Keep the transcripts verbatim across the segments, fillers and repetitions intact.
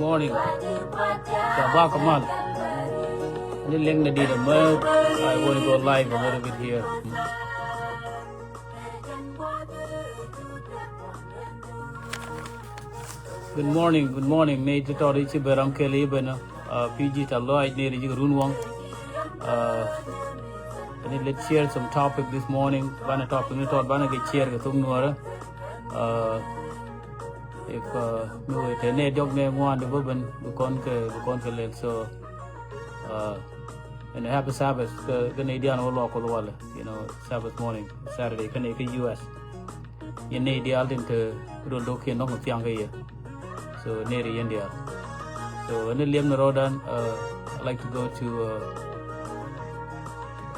Morning. Ca bak mal. Ni leng na di da mer. I want to go live a little bit here. Good morning, good morning. Ni ti tɔri ci beram keli bena. Uh, P G ta lo ai ni ri run wang. Uh, ni let's share some topic this morning. Bana topic ni tɔt bana ke share ke tum nuara. Uh, if uh, mi wee te ne diɔk ne ŋuan de bä ben bi kɔn ke bi kɔn ke lel. So uh, and happy Sabbath ke ke ne dian wä luɔk wä wale, you know, Sabbath morning, Saturday ke ne ke U S. Yɛn ne dial tin te rol dok yɛn dɔk thiaŋ ke yɛ. So ne ri yɛn dial. So ne liɛm ne rɔdan, uh, I like to go to uh,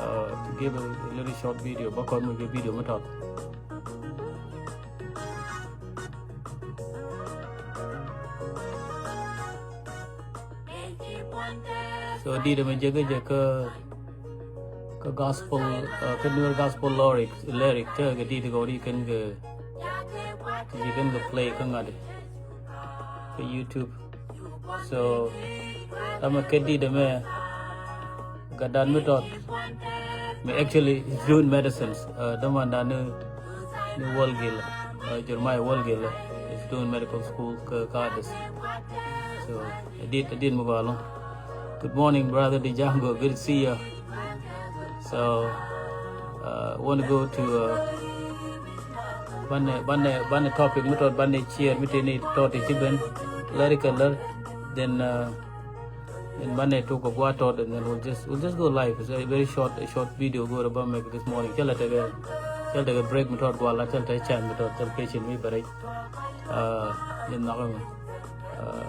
uh, to give a, a little short video. Ba kɔn mu ke video mi tɔt. So dit mi jɛ ke jɛ ke ke gospel, uh, ke Nuer gospel lyric, lyric te ke dit ke ori ken ke ti ken ke play ke ŋadi ke YouTube. So dama ke dit mi gadan mi tɔt mi actually is doing medicines. Uh, dama dani ni Wolgil, uh, Jeremiah Wolgil is doing medical school ke Cardis. So I did, I did move along. Good morning, brother Django. Good to see you. So uh, want to go to uh, bane bane bane topic mi tɔt bane share mi tini tɔt ti ben lari kalar. Then uh, in bane talk about tɔt, and then we'll just we'll just go live. It's a very short a short video go about make this morning. Tell it again. Tell it a break mi tɔt gwala. Tell it a chance mi tɔt. Tell patient mi berai. Uh, in the uh,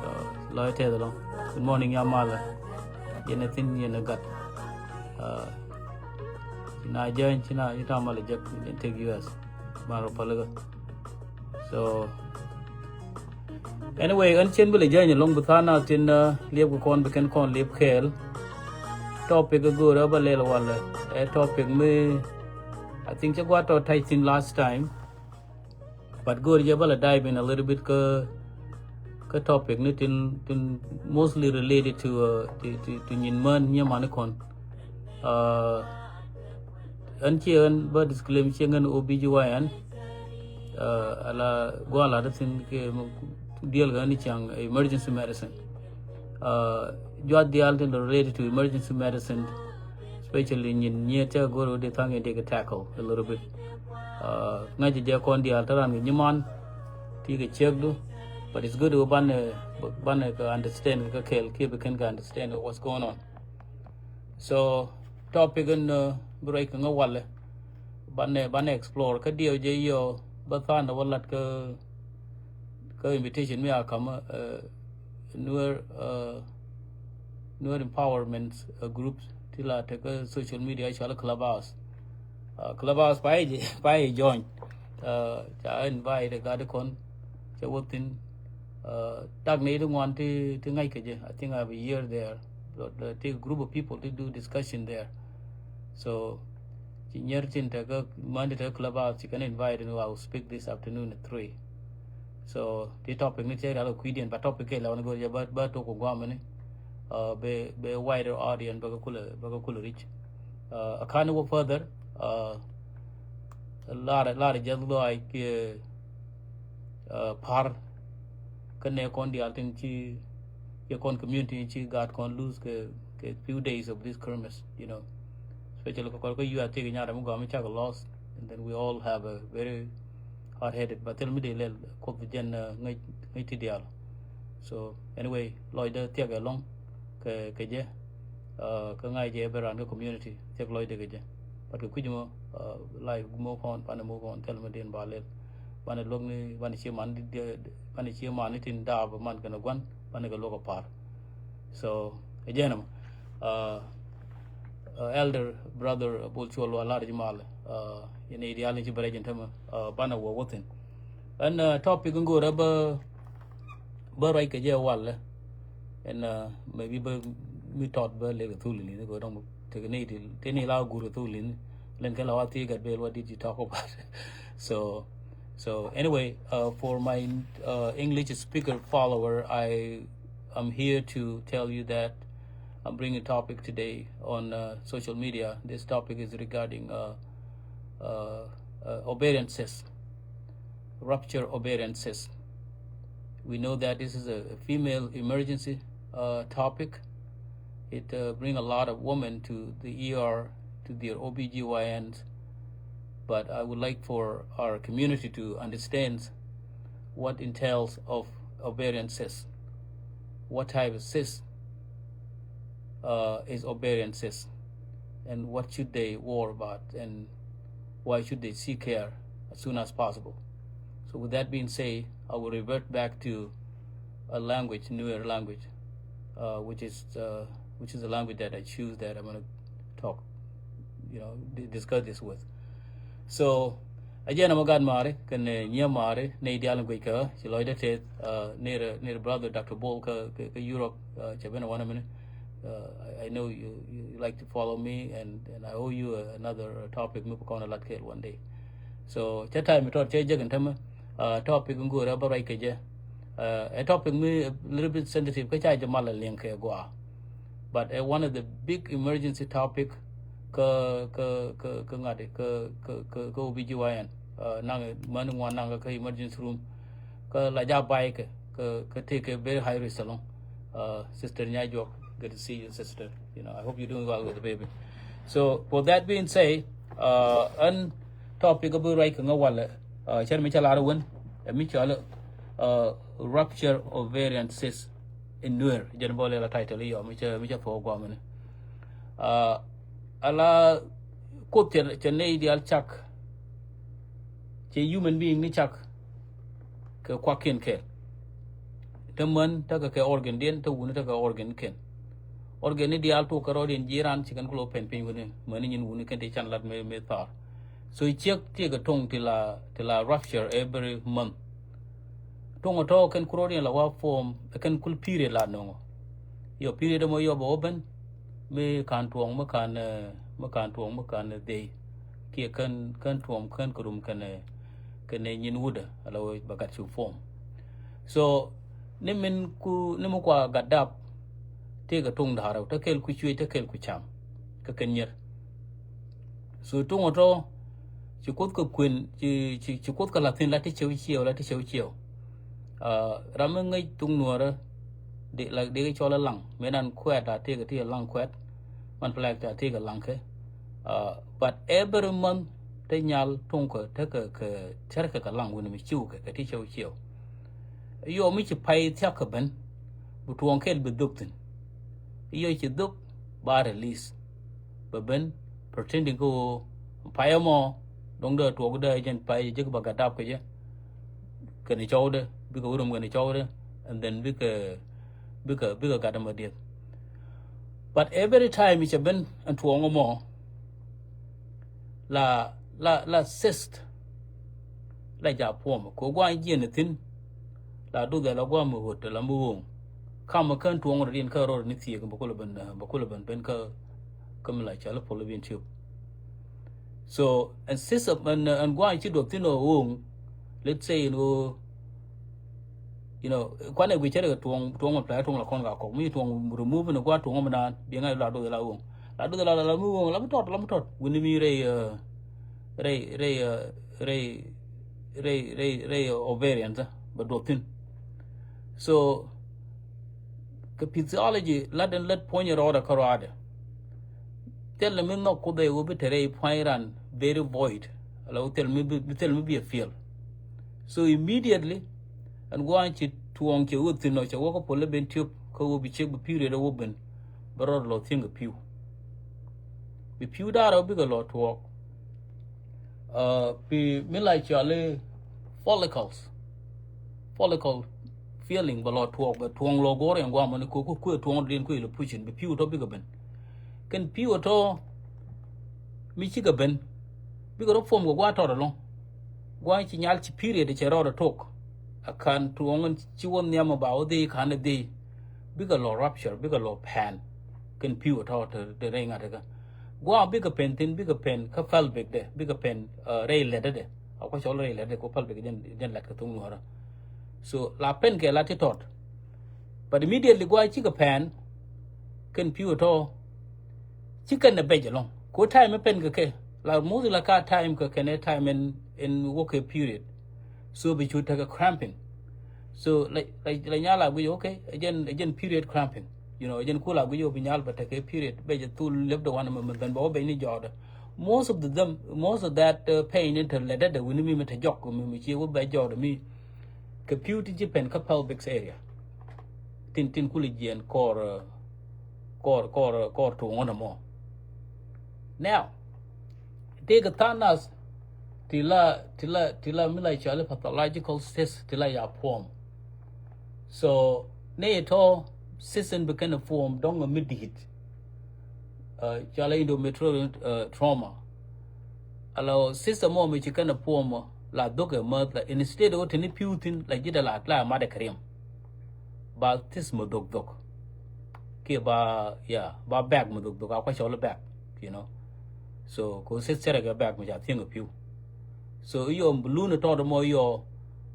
so lo te along. Good morning ya mala. Yene thin yene gat. Uh, na join china ita mala jak in take U S. Maro palaga. So anyway, an chen bile jany long bithana tin uh, liep ko kon biken kon liep kel. Topic go ra ba lel wala. A topic mi I think che gwa to tai tin last time. But go ja bala dive in a little bit ke ke topic ni tin tin mostly related to uh, to, to, to nyin man nyaman kon. Uh, an ci an ba disclaim ci ngan O B G Y N. Uh, ala gwala da tin ke dial ga ni chang emergency medicine. Uh, jwa dial tin related to emergency medicine, especially nyin nyie te goro de thang de ke tackle a little bit. Uh, ngaji je kon dial taran ngi nyiman ti ke check du, but it's good to ban ban ka understand ka kel ki be ken ka understand what's going on. So topic in uh, break nga wale ban ban explore ka dio je yo ba than da walat ka ka invitation mi a kama uh, Nuer uh, Nuer empowerment uh, groups ti la te ka social media chala Clubhouse. Uh, Clubhouse pa je pa join. Uh, ca invite ga de kon ca wothin uh, tak ne de ngwan ti ti ngai ke je. I think I have a year there. So the take group of people to do discussion there. So ci nyer tin te ka Monday te Clubhouse ci kan invite and I will speak this afternoon at three. So the topic ni te alo kuidien ba topic ke la wan go ja ba ba to ko gwamani. Uh, be be wider audience ba ka kula ba ka kula reach. Uh, I can't go further. Uh, lar lar jadlo ai ke uh, par kene kon dial tin ci ke kon community ci gat kon lose ke ke few days of this Christmas, you know, especially ko ko you are taking out am go mi chak lost, and then we all have a very hard headed, but tell me de lel ko jen ngai ngai ti dial. So anyway, lo de tiag along ke ke je uh, ka ngai je beran ka community tiag lo de ke je. But ke kuj mo uh, life mo kon pan mo kon tell me din ba lel ban lok ni ban ci man di ban ci man ni tin da ba man kana gwan ban ka lok par. So again uh, uh, elder brother Bol Chol wa lar jimal uh, in ideal ni ci bare jin tama uh, bana wo wotin. An uh, topic ngora ba ba rai ke je wala. And uh, maybe ba mi tot ba le thul ni ko dong te ni ti te ni la gur thul ni len ke la wa ti gat bel, what did you talk about? So So anyway, uh, for my uh, English speaker follower, I am here to tell you that I'm bringing a topic today on uh, social media. This topic is regarding uh, uh, uh, ovarian cyst, rupture ovarian cyst. We know that this is a female emergency uh, topic. It uh, bring a lot of women to the E R, to their O B G Y Ns. But I would like for our community to understand what entails of ovarian cyst. What type of cyst uh, is ovarian cyst? And what should they worry about? And why should they seek care as soon as possible? So with that being said, I will revert back to a language, newer language, uh, which is uh, which is the language that I choose that I'm gonna talk, you know, di- discuss this with. So again, I'm a gat mari, kɛn nyia mari, ne dial ngui ka, ci lɔy da teth, uh, ne ne brother Doctor Bol ka ka ka Europe, uh, ca ben wana mini. Uh, I, I know you, you like to follow me, and, and I owe you uh, another uh, topic mi bukɔn a lat kɛl one day. So ca time mi tɔt ca jek in tɛmɛ uh, topic ngura ba right kɛ jɛ. Uh, a topic mi a little bit sensitive ka ca jɛ mal a liŋ kɛ gua. But uh, one of the big emergency topic ka ka ka ka ŋadi ka ka ka ka O B G Y N. Uh, naŋ mani ŋuan naŋ ka emergency room. Ka la ja bai kɛ ka ka take a very high risk along. Uh, sister Nyajok, good to see you, sister. You know, I hope you're doing well with the baby. So for that being said, uh, an topic abu right ka ŋa wala uh, cɛr mi ca lar wen, ɛ mi cɔl uh, rupture ovarian cyst in Nuer. Jɛn bɔ lɛ la title yɔ mi ca mi ca fo gɔmini. Uh, ala kuoth cɛ cɛ nɛy dial cak, cɛ human being ni cak kɛ kuakiɛn kɛl. Te män tekɛ kɛ organ diɛn, te wuni tekɛ organ kɛn. Organ ni diaal tuk kɛ rɔɔdiɛn ji̱ ran ci kɛn ku lo pɛn piny wuni, män ni nyin wuni kɛn ti can lat me me thar. So ciek tiek kɛ toŋ ti la ti la rupture every month. Toŋ tɔ kɛn ku rɔɔdiɛn la wa form kɛn kul period la noŋo. Yɔ period mo yɔ bɛ open, mi kan tuɔŋ mi kan eh, mi kan tuɔŋ mi kan dhei. Kiɛ kɛn kɛn tuɔm kɛn kɛ rum kɛn eh, kɛn eh, nyin wudä ala wä bɛ gat ci form. So ni min ku ni mi kua gat dap, tëëkɛ tuŋ da̱rä te kɛl ku cuec te kɛl ku cam. Kä kɛn nyier. So tuŋ ɔ tɔ ci kuoth kɛ kuën ci ci ci kuoth kɛ la thin la ti cɛw ciɛw la ti cɛw ciɛw. Ah, ram mi ŋäc tuŋ nuɔrä di la di kɛ cɔl a laŋ, mi nan kuɛt a tëëkɛ ti a laŋ kuɛt. Man plɛk ta tëëkɛ laŋ kɛ. Ah, but every month te nyal tuŋ kɛ te kɛ kɛ tɛr kɛ kɛ laŋ wuni mi ciw kɛ kɛ ti cɛw ciɛw. Yɔ mi ci pay thiak kɛ ben bi tuɔŋ kɛl bi dhok thin. Yɔ ci dhok ba release. Bɛ ben pretending kä ɣöö payä mɔ dɔ̱ŋ dee tuɔɔk dee jɛn pay jek ba gat dap kɛ jɛ. Kɛn cɔwdɛ bikɛ wä rom kɛn cɔwdɛ, and then bikɛ bikɛ bikɛ gat ɛmɔ dieth. But every time cɛ ben ɛn tuɔɔŋ ɛmɔ la la la cyst la ja puɔmɛ kɛ gua̱a̱ny jiɛn ɛ thi̱n. La duth ɛ la gua̱a̱ mi ɣöt ɛ la mi ɣööŋ. Kamɛ kän tuɔ̱ŋ rɔ diɛn kä rɔɔd ni thiek bɛ kulɛ ben bɛ kulɛ ben ben kä kä mi la cɔl i̱ puɔl i̱ bin tiöp. So ɛn system ɛn ɛn gua̱a̱ny ci duɔth thi̱n ɔ ɣööŋ. Let's say ɛn ɣöö, you know, kuanɛ guic cärɛ kɛ tuɔ̱ŋ tuɔ̱ŋ mɛ play tuɔ̱ŋ la kɔn ka kɔk mi tuɔ̱ŋ remove ni gua̱a̱ tuɔ̱ŋ mɛ naan biɛ ŋa̱c la duth ɛ la ɣööŋ. La duth ɛ la la mi ɣööŋ la mi tɔt la mi tɔt wini mi rɛy rɛy rɛy rɛy rɛy rɛy ovarian bɛ duɔth thi̱n. So kɛ physiology lat in lät puɔ̱nyɛ rɔɔdɛ kä rɔaadɛ. Thil ni mi nhɔk kuoth ɛ wä bi te rɛy pua̱ny ran very void. Ala wä thil mi bi thil mi bi a fiel. So immediately ɛn gua̱a̱ny ci tuɔɔŋ cɛ wä thi̱n ɔ cɛ wä kä puɔl lɛ ben tiöp kä wä bi ciek bi pi̱i̱ riet ɛ wä ben. Bɛ rɔɔdɛ lɔ thi̱n kɛ pi̱w. Bi pi̱w da̱rɛ wä bikɛ lɔ tuɔɔk. Bi mi la cɔali follicles, follicle feeling bɛ lɔ tuɔɔk bɛ tuɔɔŋ lɔ go̱o̱r ɛn guamɔ ni ko̱ kuɛ tuɔɔŋ dɔ̱diɛn kuɛ ilɛ pucin bi pi̱w tɔ bikɛ ben. Kɛn pi̱w tɔ mi cikɛ ben bikɛ rɔ puɔm kɛ gua̱a̱ tɔt ɛlɔ̱ŋ. Gua̱a̱ ci nyal ci period cɛ rɔɔdɛ tok. A kan tuɔɔŋ ci wä nhiam ba wä dhii kan dhii bikɛ lɔ rupture bikɛ lɔ pɛn. Kɛn pi̱w tɔ te rɛy ŋa̱t kä gua̱a̱ bikɛ pɛn thi̱n bikɛ pɛn kä pelvic dɛ bikɛ pɛn rɛy lɛt dɛ. A kua̱c cɔl rɛy lɛt de ko pal bek jɛn, jɛn lɛt kɛ thok nuɔrä. So la pen kɛ la ti tɔt. But immediately gua cikɛ pɛn kɛn piu tɔ. Cikɛ nɛ bɛc alɔŋ ko time pen kɛ kɛ la muth la ka time kɛ kɛn ɛ time in, in work period. So bi cu tekɛ cramping. So la, la, la nyal a guic, okay, again, again period cramping. You know, again cool a guic bi nyal ba tekɛ period bɛc a thul lep de wan mɛ mɛ dhan ba wä bɛc ni jɔɔdɛ. Most of the them, most of that uh, pain in te lɛ dɛ dɛ wini mi mi te jɔk mi mi ci wä bɛ jɔɔdɛ mi. Kɛ piu ti ji̱ pɛn kä pelvic area. Tin tin kuli jiɛn kɔr uh, kɔr kɔr kɔr tuŋɔ nɛ mɔ. Now, tëëkɛ tha̱a̱ŋ nath ti la ti la ti la mi la cɔali pathological cyst ti la ya puɔm. So ni tɔ cyst in bi kɛn a puɔm dɔŋ mi di̱i̱t. Uh, cɔali endometrial uh, trauma. Ala cyst mɔ mi ci kɛn a puɔm la dhok ɛ mäth la instead ɔ ti ni piu thin la ji̱ dɛ la la mat ɛ kɛ riɛm. Ba cyst mi dhok dhok. Kiɛ ba, yeah, ba bag mi dhok dhok a kua cɔl bag, you know. So ko cyst cɛrɛ kɛ bag mi ca thieŋ kɛ piu. So iyɔ bi lun tɔt mɔ iyɔ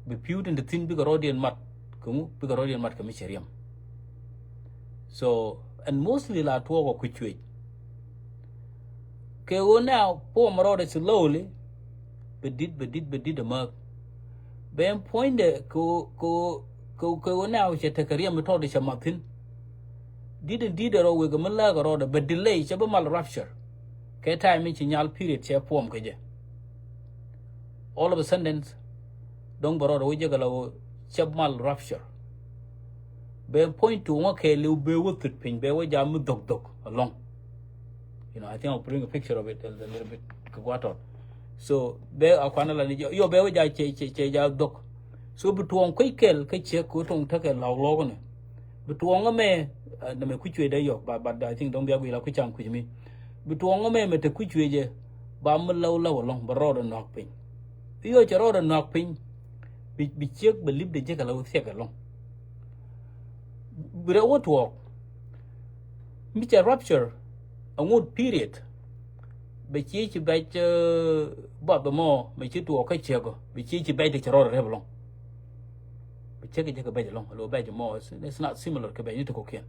bi piu tin ti thin bikɛ rɔɔdiɛn mat kɛ ŋu bikɛ rɔɔdiɛn mat kɛ mi cɛ riɛm. So and mostly la tuɔɔk ɔ kui̱ cuec. Kɛ ɣöö nɛ puɔmɛ rɔɔdɛ slowly bɛ dit bɛ dit bɛ dit ɛmääk. Bɛ ɛn puɔ̱nydɛ kɛ ɣöö kɛ ɣöö kɛ ɣöö nɛ cɛ tekɛ riɛm mi tɔɔdɛ cɛ mathin. Dit in dit ɛ rɔ wekɛ mi lääk ɛ rɔɔdɛ bɛ delay cɛ bi mal rupture. Kɛ time in ci nyal period cɛ puɔm kɛ jɛ. All of a sudden dɔ̱ŋ bɛ rɔɔdɛ wä jekɛ la ɣöö cɛ mal rupture. Bɛ point to ŋɔ kɛɛliw bɛ wä thut piny bɛ wä jam mi dhok dhok alɔŋ. You know, I think I'll bring a picture of it a little bit kɛ gua̱tɔt. So bɛ a kuanɛ la ni yɔ bɛ wä ja cɛ cɛ cɛ ja dhok. So bi tuɔŋ kuec kɛl kä ciek kɛ wä tuɔŋ tekɛ lɔk lɔk ni. Bi tuɔŋ mɛ nɛ mɛ kui̱ cuec dee yɔk, but, but I think dɔŋ bia guic la kui̱ cam kui̱ mi. Bi tuɔŋ mɛ mɛ te kui̱ cuec jɛ ba mi lɔw lɔw alɔŋ bɛ rɔɔdɛ nɔk piny. Iyɔ cɛ rɔɔdɛ nɔk piny. Bi, bi ciek bɛ lip de jek ala wä thiek alɔŋ. Bi rɛ wä tuɔɔk. Mi cɛ rupture a ŋut period. Bɛ ciec ci bɛc buɔth mɔ mɛ ci tuɔɔk kä ciek ɔ bi ciec ci bɛc de cɛ rɔɔdɛ rɛp alɔŋ. Bɛ ciek jek bɛc alɔŋ a lo bɛc mɔ it's not similar kɛ bɛc ni ti kokiɛn.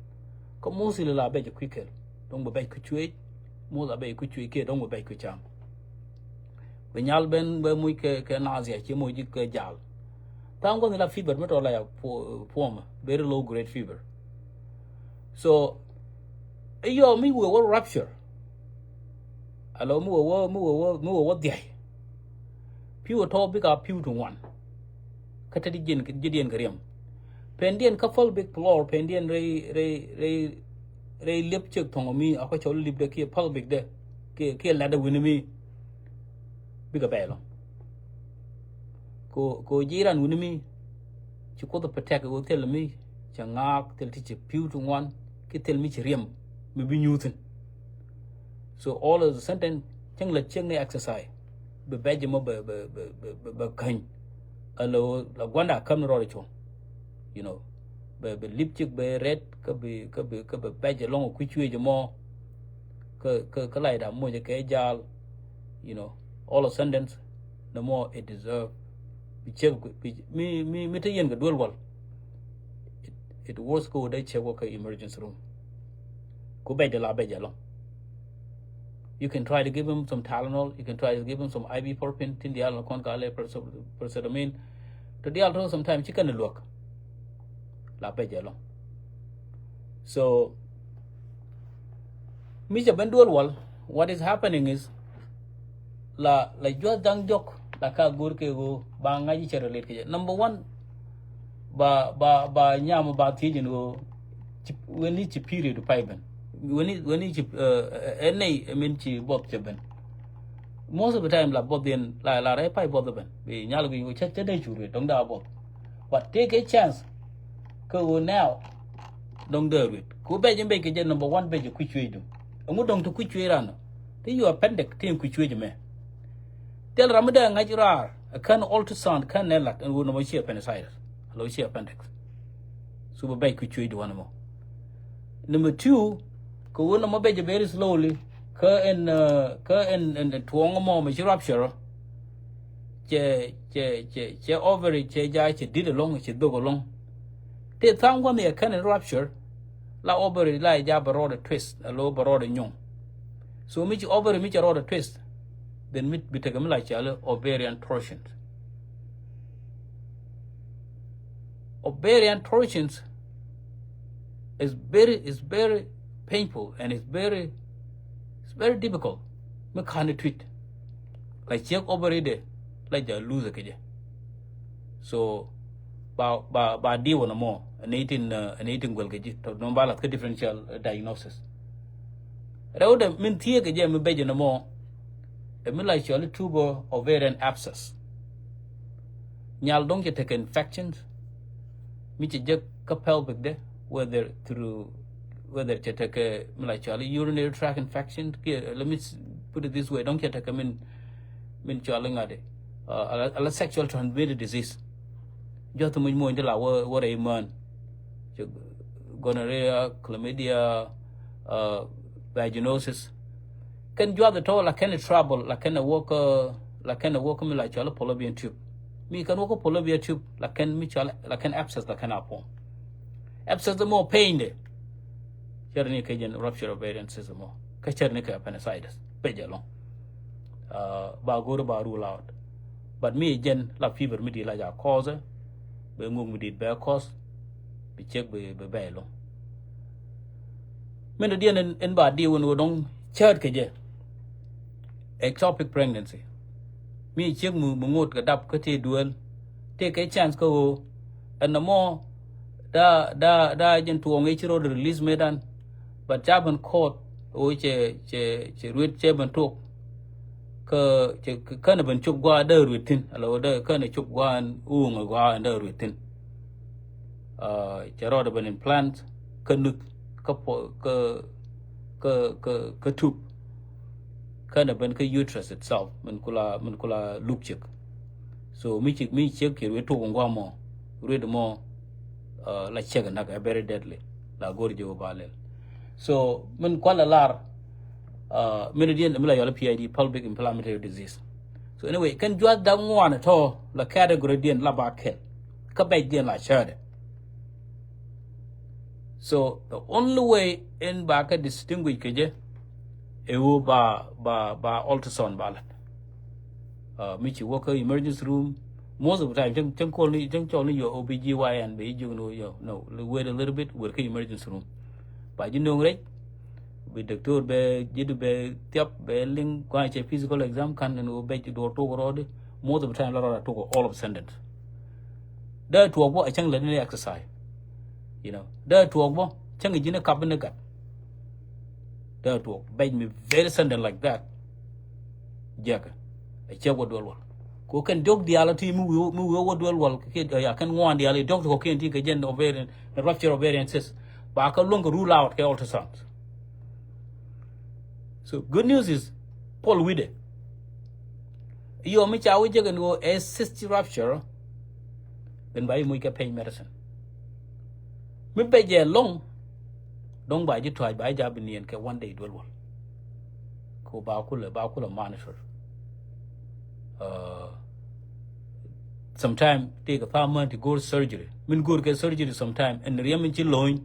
Kä mostly la bɛc kui̱ kɛl dɔŋ bɛ bɛc kui̱ cuec. Most a bɛc kui̱ cuec kiɛ dɔŋ bɛ bɛc kui̱ cam. Bi nyal ben bɛ muc kɛ, kɛ nathia ci muc kɛ jal. Tha̱a̱ŋ gua̱th in la fever mi tɔ la ya puɔmɛ very low grade fever. So iyɔ mi wee wä rupture. Alo mi wee wä mi wee wä mi wee wä dhiay. Pi̱w tɔ bik a pi̱w ti ŋuan. Kä te di jiɛn ji̱diɛn kɛ riɛm. Pɛndiɛn kä pelvic floor pɛndiɛn rɛy rɛy rɛy rɛy liep ciek thɔŋ mi a kä cɔl lipdɛ kiɛ pelvic dɛ kiɛ kiɛ latdɛ wi̱ni mi. Bikɛ bɛy lɔ ko ko ji̱ ran wi̱ni mi. Ci kuoth pɛ tɛk ɣöö thil mi cɛ ŋaak thil ti ci pi̱w ti ŋuan ki thil mi ci riɛm mi bi nyuuthin. So all of the sudden cäŋ la ciek ni exercise. Bi bɛc mɔ bɛ bɛ bɛ bɛ bɛ käny. Alo la guanda käm ni rɔɔd cuɔ̱ŋ. You know bɛ bɛ lip cik bɛ red kä bi kä bi kä bi bɛc alɔŋ kui̱ cuec mɔ. Kä kä kä lay da moc kɛ jal. You know all of sentence. The more it deserve. Bi ciek mi mi mi te yen kɛ duel wal. It, it worth ko de ciek wä kä emergency room. Ku bɛc de la bɛc alɔŋ. You can try to give him some Tylenol. You can try to give him some ibuprofen. Tin dial na kɔn ka le paracetamol. To dial to sometimes ci kɛn luɔk. La bɛ jɛ lɔ. So mi cɛ ben duel wal, what is happening is la la juath daŋ jɔk la ka go̱r kɛ ɣöö ba ŋa̱c cɛ relate kɛ jɛ. Number one, ba ba ba nyam ba thiec in ɣöö weni ci period pay ben. Weni weni ci ɛ nɛy min ci buɔth cɛ ben. Most of the time la buɔth in la la rɛy pay buɔth ben bi nyal guic ɣöö cɛ cɛ dee cu ruet dɔŋ daa buɔth. But take a chance. Kä ɣöö now dɔŋ dee ruet ku bɛc in bɛc kɛ jɛ number one bɛc kui̱ cuec du. Ɛŋu dɔŋ ti kui̱ cuec ran ti yuɔ appendix ti in kui̱ cuec mɛ. Thil ram mi dee ŋa̱c raar ɛ kän ultrasound kän nɛ lat ɛn ɣöö number ci appendicitis. Alo ci appendix. Su bɛ bɛc kui̱ cuec di wanɛ mɔ. Number two, kɛ ɣöö nɔmɔ bɛc very slowly kä ɛn kä ɛn ɛn tuɔɔŋ mɔ mɛ ci rupture. cɛ, cɛ, cɛ, cɛ ovary cɛ ja cɛ dit alɔŋ, cɛ dhok alɔŋ. Tëë tha̱a̱ŋ gua̱n yɛ kɛn in rupture, la ovary la yɛ ja bɛ rɔɔdɛ twist, alo bɛ rɔɔdɛ nyuŋ. So mi ci ovary mi cɛ rɔɔdɛ twist, then mi bi tekɛ mi la cɔali ovarian torsion. Ovarian torsion is very, is very painful and it's very, it's very difficult. Mi ka̱n i̱ treat. La ciek ovary dɛ la ja lose kɛ jɛ. So ba, ba, ba deal nɔmɔ, ɛn i̱ tin, uh, ɛn i̱ tin guɛl kɛ ji̱ tɔ nɔmɔ ba lath kä differential, uh, diagnosis. Rɛwdɛ min thieek kɛ jɛ mi bɛc nɔmɔ ɛ mi la cɔali tuber ovarian abscess. Nyal dɔ̱ŋ cɛ tekɛ infections mi cɛ jek kä pelvic dɛ, whether through, whether cɛ tekɛ mi la cɔali urinary tract infection kiɛ, let me s- put it this way, dɔ̱ŋ cɛ tekɛ min, min cɔali ŋa̱t i̱, uh, ala, ala sexual transmitted disease. Juath muc muɔ̱ny ti la wä, wä rɛy mään. Cɛ gonorrhea, chlamydia, uh, vaginosis. Kɛn juath tɔ la kɛn trouble, la kɛn a work, uh, la kɛn a work mi la cɔali fallopian tube. Mi kɛn work fallopian tube, la kɛn mi cɔali, la kɛn abscess, la kɛn a form. Abscess mɔ pain dɛ. Cär ni kɛ jɛn rupture of ovarian system mɔ. Kä cär ni kɛ appendicitis. Pecɛ lɔŋ. Uh, ba go̱r ba rule out. But mi jɛn la fever mi di la ja cause, bɛ ŋuk mi di bɛ cause, bi ciek bi, bi bɛ lɔŋ. Min dɔ̱diɛn in, in ba di wun wä dɔ̱ŋ cäät kɛ jɛ. Ectopic pregnancy. Mi ciek mi, mi ŋot kɛ dap kä tëë duel. Tëë kɛ chance kä ɣöö ɛn nɔmɔ da, da, da jɛn tuɔɔŋ i̱ ci rot release mëëdan. But ca ben court ɣöö cɛ, cɛ, cɛ ruet cɛ ben tok. Kä cɛ, känɛ ben cop gua̱a̱ dee ruet thi̱n. Ala ɣöö dee känɛ cop gua̱a̱ ɛn uŋ gua̱a̱ ɛn dee ruet thi̱n. Uh, cɛ rɔɔdɛ ben implant kä nuk kä po, kä, kä, kä, kä tube. Känɛ ben kä uterus itself, min kula, min kula luk ciek. So mi ciek, mi ciek kɛ ruet tok in gua̱a̱ mɔ, ruet mɔ, uh, la ciek nak ɛ very deadly. La go̱r jɛ wä ba lɛl. So min kual a lar, uh, min diɛn mi la yɔl P I D, pelvic inflammatory disease. So anyway, kɛn juath dak ŋuan tɔ la category diɛn la ba kɛl. Kä bɛc diɛn la cädɛ. So the only way in ba kɛ distinguish kɛ jɛ ɛ wä ba, ba, ba ultrasound ba lat. Uh, mi ci wä kä emergency room, most of the time cäŋ, cäŋ cɔl ni, cäŋ cɔl ni yɔ O B G Y N bɛ jiök ni wä yɔ, no, wait a little bit, wër kä emergency room. Ba ji̱ no̱o̱ŋ rɛc, bi doctor bɛ ji̱ du bɛ thiap bɛ liŋ kua̱n cɛ physical exam kan ni wä bɛ ji̱ duɔr tok rɔɔdi, most of the time la rɔɔd a tok all of a sudden. Dee tuɔɔk bä a cäŋ lät ni exercise. You know, dee tuɔɔk bä cäŋ ji̱ ni kap ni gat. Dee tuɔɔk bɛc mi very sudden like that. Jiɛkɛ a cɛ wä duel wal. Ko kɛn diɔk diaal a ti mi wi̱i̱, mi wi̱i̱ wä duel wal kiɛ ya kɛn ŋuan diaal i̱ diɔk ti kɔ kiɛn ti kɛ jɛn ovarian, rupture ovarian cyst. Ba kä luäŋ kɛ rule out kɛ ultrasound. So good news is puɔl wi̱dɛ. Yɔ mi ca wä jek ɛn ɣöö ɛ cyst rupture. Then ba i̱ muc kɛ pain medicine. Mi bɛ jɛ lɔŋ dɔ̱ŋ ba ji̱ tuac ba ji̱ ja̱ bi niɛn kɛ one day duel wal. Ko ba kulɛ, ba kulɛ monitor. Uh, sometime tëëkɛ tha̱a̱ŋ män ti go̱o̱r surgery. Min go̱o̱r kɛ surgery sometime ɛn riɛm in ci lo̱ny.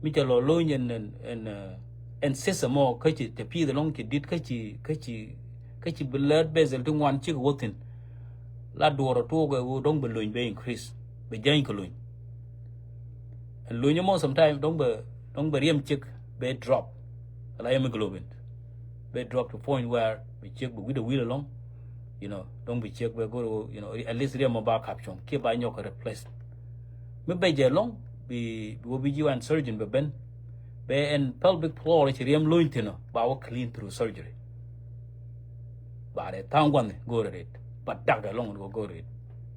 Mi cɛ lɔ lo̱ny ɛn, ɛn, ɛn, uh, ɛn system ɔ kä ci te pi̱i̱th ɛlɔ̱ŋ ci di̱t kä ci, kä ci, kä ci blood vessel ti ŋuan cikɛ wä thi̱n. La duɔrɔ tuɔɔk ɛ ɣöö dɔ̱ŋ bɛ lo̱ny bɛ increase, bɛ jäny kɛ lo̱ny. Ɛn lo̱ny ɛmɔ sometime dɔ̱ŋ bɛ, dɔ̱ŋ bɛ riɛm ciek bɛ drop. Ala hemoglobin bɛ drop to point where bi ciek bi wi̱dɛ wi̱l ɛlɔ̱ŋ. You know, dɔ̱ŋ bi ciek bɛ go̱r ɣöö, you know, at least riɛm ɔ ba kap cuɔ̱ŋ kiɛ ba nyɔk kɛ replace. Mi bɛ jɛ ɛlɔ̱ŋ bi, bi wä bi ji̱ wan surgeon bɛ ben. Bɛ ɛn pelvic floor ci riɛm lo̱ny thi̱n ɔ ba wä clean through surgery. Ba rɛ tha̱a̱ŋ gua̱n go̱o̱rɛ ret. Ba dak ɛlɔ̱ŋ go̱o̱rɛ ret.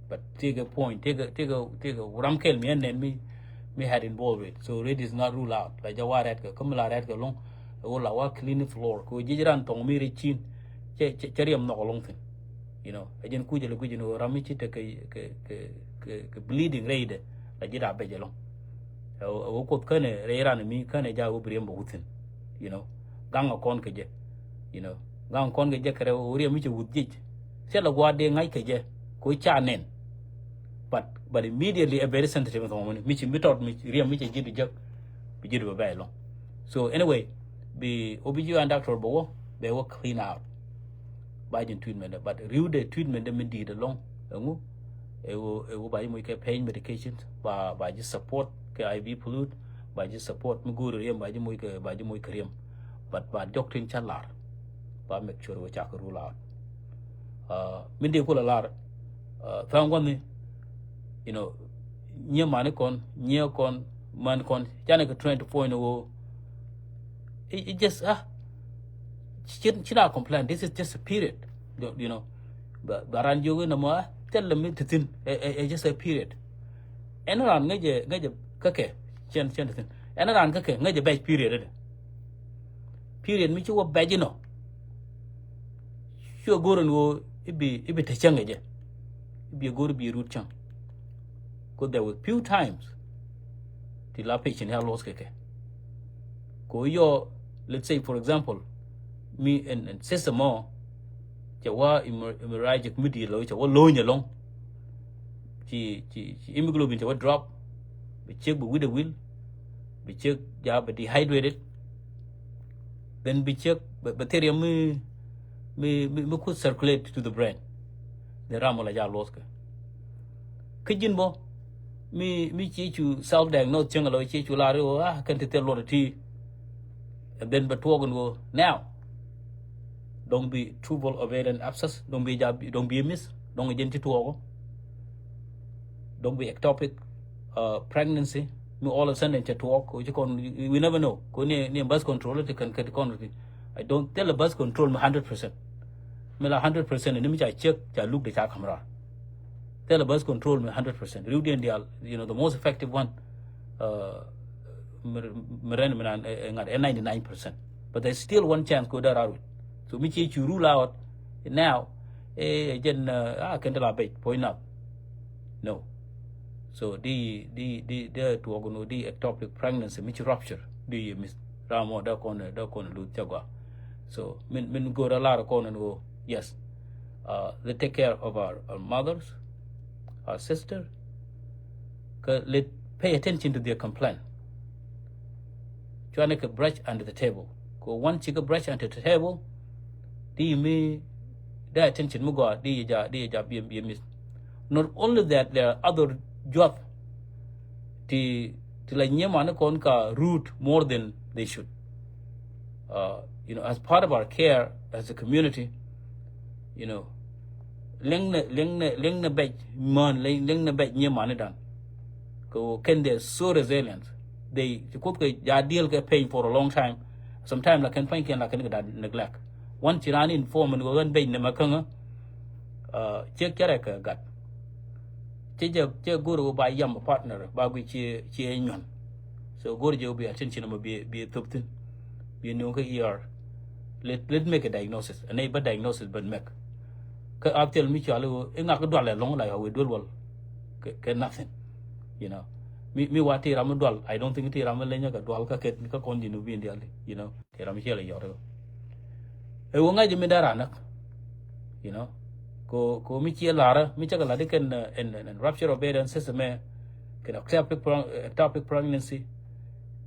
But tëëkɛ point, tëëkɛ, tëëkɛ, tëëkɛ ram kɛl mi ɛn nɛn mi, mi had involved it. So ret is not rule out. La jɛ wa rɛt kɛ, kä mi la rɛt kɛ ɛlɔ̱ŋ. Ɛ wä la wa clean floor. Kɛ wä ji̱ ran thɔŋ mi rɛ cin. Cɛ, cɛ, cɛ riɛm nhɔk ɛlɔ̱ŋ thi̱n. You know, ɛ jɛn kuc ɛlɛ kuc ɛn ɣöö ram mi ci te kɛ, kɛ, kɛ, kɛ, kɛ bleeding rɛydɛ. La ji̱ da bɛc ɛlɔ̱ŋ. Ɛ wä, ɛ wä kuoth känɛ rɛy ran mi känɛ ja wä bi riɛm bɛ wä thi̱n. You know, gaŋ ɛ kɔn kɛ jɛ. You know, gaŋ ɛ kɔn kɛ jɛ kɛ rɛ wä riɛm mi cɛ wuth jic. Thilɛ gua̱a̱th dee ŋa̱c kɛ jɛ kɛ ɣöö ca nɛn. But, but immediately a very sensitive thɔŋ mi ci mi tɔt mi riɛm mi cɛ ji̱ di jek. Bi ji̱ di bɛ bɛy lɔŋ. So anyway, bi O B G Y N doctor bɛ wä, bɛ wä clean out. Ba ji̱n treatment dɛ, but riw dɛ treatment dɛ mi di̱i̱t ɛlɔŋ. Ɛŋu? Ɛwɔ, ɛwɔ ba ji̱ moc kɛ pain medication, ba, ba ji̱ support kɛ I V fluid, ba ji̱ support mi go̱o̱ri riɛm, ba ji̱ moc kɛ, ba ji̱ moc kɛ riɛm. But ba jɔk tin ca lar, ba make sure wä cakɛ rule out. Uh, min dee kulɛ lar, uh, tha̱a̱ŋ gua̱ni, you know, nyiee mani kɔn, nyiee kɔn, man kɔn, canɛ kɛ train to point wä. It, it just, ah, ci, ci na complain. This is just a period. You, you know, ba, ba ran jiök inɔ mɔ, ah, thilɛ mi ti thi̱n. Ɛ, ɛ, ɛ just a period. Ɛn ran ŋäcɛ, ŋäcɛ kä kɛ, cɛn, cɛn ti thi̱n. Ɛn ran kä kɛ, ŋäcɛ bɛc period ɛdɛ. Period mi ci wä bɛc inɔ. Cuɛ go̱r ɛn ɣöö i̱ bi, i̱ bi te cäŋ ɛ jɛ. I̱ bi go̱r i̱ bi rut cäŋ. 'Cause there were few times ti la patient ya luɔth kɛ kɛ. Kɛ ɣöö yɔ, let's say, for example, mi ɛn, ɛn system ɔ, cɛ wä hemor-, hemorrhagic mi di̱i̱t lɔ, cɛ wä lo̱ny ɛlɔ̱ŋ. Ci, ci, ci hemoglobin cɛ wä drop. Bi ciek bi wi̱t ɛ wil. Bi ciek ja bi dehydrated. Then bi ciek bɛ, bɛ thiriɛm mi, mi, mi, mi ku circulate to the brain. Then ram mɔ la ja luɔth kɛ. Kä ji̱n bä, mi, mi ci cu self diagnose cieŋ alɔ ci cu lar i̱, ah, kɛn ti thil luɔt iti. And then bɛ tuɔɔk in ɣöö, now, dɔ̱ŋ bi tubal ovarian abscess, dɔ̱ŋ bi ja, dɔ̱ŋ bi miss, dɔ̱ŋ jɛn ci tuɔɔk. Dɔ̱ŋ bi ectopic, uh, pregnancy, mi all of a sudden cɛ tuɔɔk, kɛ ci kɔn, we never know. Kɛ ni, ni birth control ti kɛn kɛ ti kɔn ti. I don't tell a birth control mi hundred percent. Mi la hundred percent ni mi ca check, ca look de ca kamera. Tell a birth control mi hundred percent. Riw diɛn dial, you know, the most effective one, uh, mi, mi ren mi nan, eh, eh, ŋa̱t, eh, ninety-nine percent. But there's still one chance kɛ ɣöö dee rar wi̱c. So mi ci cu rule out now, eh, jɛn, uh, ah, kɛn ti la bec, puɔ̱ny nath. No. So di, di, di, di tuɔɔk ni di ectopic pregnancy mi ci rupture. Di yɛ miss. Ram mɔ dee kɔn, dee kɔn luth cɛ gɔaa. So min, min go̱o̱r a lar kɔn ni ɣöö, yes. Uh, they take care of our, our mothers, our sister. Kɛ let pay attention to their complaint. Cuanɛ kɛ brush under the table. Kɛ wan cikɛ brush under the table, di mi, di attention mi gɔaa, di ja, di ja bi, bi miss. Not only that, there are other juath ti, ti la nyiee mani kɔn ka rude more than they should. Uh, you know, as part of our care as a community, you know, liŋ ni, liŋ ni, liŋ ni bɛc män, liŋ, liŋ ni bɛc nyiee mani dan. Kɛ ɣöö kɛn, they're so resilient. They, ci Kuoth kɛ ja deal kɛ pain for a long time. Sometimes la kɛn pain kɛn la kɛn kɛ da neglect. Wan ci raan inform ni ɣöö ɣän bɛc ni ma käŋä, uh, ciek cɛ rɛ kɛ gat. Cɛ jɛ, cɛ go̱r ɣöö ba yam partner, ba gui ci, ci nyuan. So go̱r jɛ ɣöö bi attention mɔ bi, bi thop thin. Bi nuŋ kä E R. Let, let make a diagnosis. And nɛ ba diagnosis bä make. Kä a thil mi cuali ɣöö i̱ ŋak dual ɛlɔ̱ŋ la yɔ wee duel wal. Kɛ, kɛ nothing. You know. Mi, mi wa ti ram mi dual. I don't think ti ram mi leny kɛ dual kä kɛ, kä kɔn ji̱ ni bi diali. You know. Ti ram mi ciɛ lɛ yɔt. Ɛ wä ŋa̱c mi dara nak. You know. Ko, ko mi ciɛ lara, mi cɛ kɛ la di kɛn, uh, ɛn, ɛn, ɛn rupture of ovarian system ɛ, kɛn ectopic preg-, ectopic pregnancy,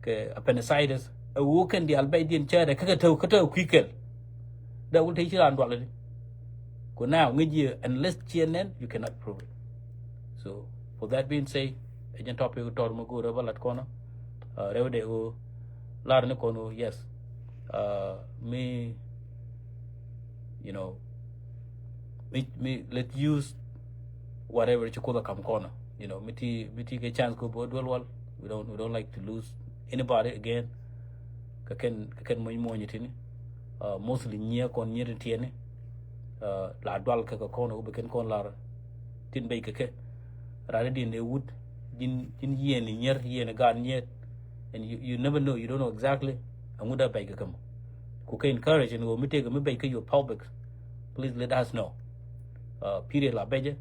kɛ appendicitis. Ɛ wä kɛn dial bɛc diɛn cɛ dɛ, kä kɛ tɛw, kä tɛw kui̱ kɛl. Dɛ wä te ci ran dual di. Ko now, ŋäc yɛ, unless ciɛ nɛn, you cannot prove it. So, for that being said, ɛ jɛn topic tɔr mi go̱o̱r ɛ bä lat kɔnɔ. Uh, rɛw dɛ ɣöö lar ni kɔn ɣöö, yes. Uh, mi, you know, mi, mi, let use whatever ci Kuoth a kam kɔnɔ. You know, mi ti, mi ti kɛ chance ko bä duel wal. We don't, we don't like to lose anybody again. Kɛ kɛn, kɛ kɛn muɔ̱ny muɔ̱ny tini. Uh, mostly nyiɛ kɔn nyiɛ ti tiɛni. Uh, la dual kɛ kɛ kɔn, wä bɛ kɛn kɔn lar tin bɛc kɛ kɛ. Rani din dee wut, jin, jin yiɛn ni nyier, yiɛn ni gaat nyier. And you, you never know, you don't know exactly. Aŋu da bɛc kɛ kɛ mɔ. Ku kɛ encourage ni wä mi tëëk mi bɛc kɛ your public. Please let us know. Uh, period la bɛcɛ.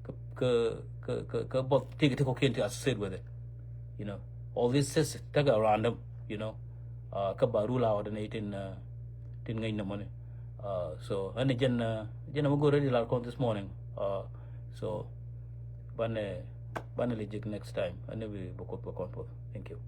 Kɛ, kɛ, kɛ, kɛ, kɛ both tëëk ti kɔ kɛn ti associate with it. You know, all these things take a random, you know. Uh, kɛ ba rule out ni tin, uh, tin ŋäc ni mɔni. So ɛn jɛn jɛn mɛ go̱r rɛy di lar kɔn this morning. So banɛ banɛ li jik next time ɛn bi bɛ Kuoth bɛ kɔn puɔth. Thank you.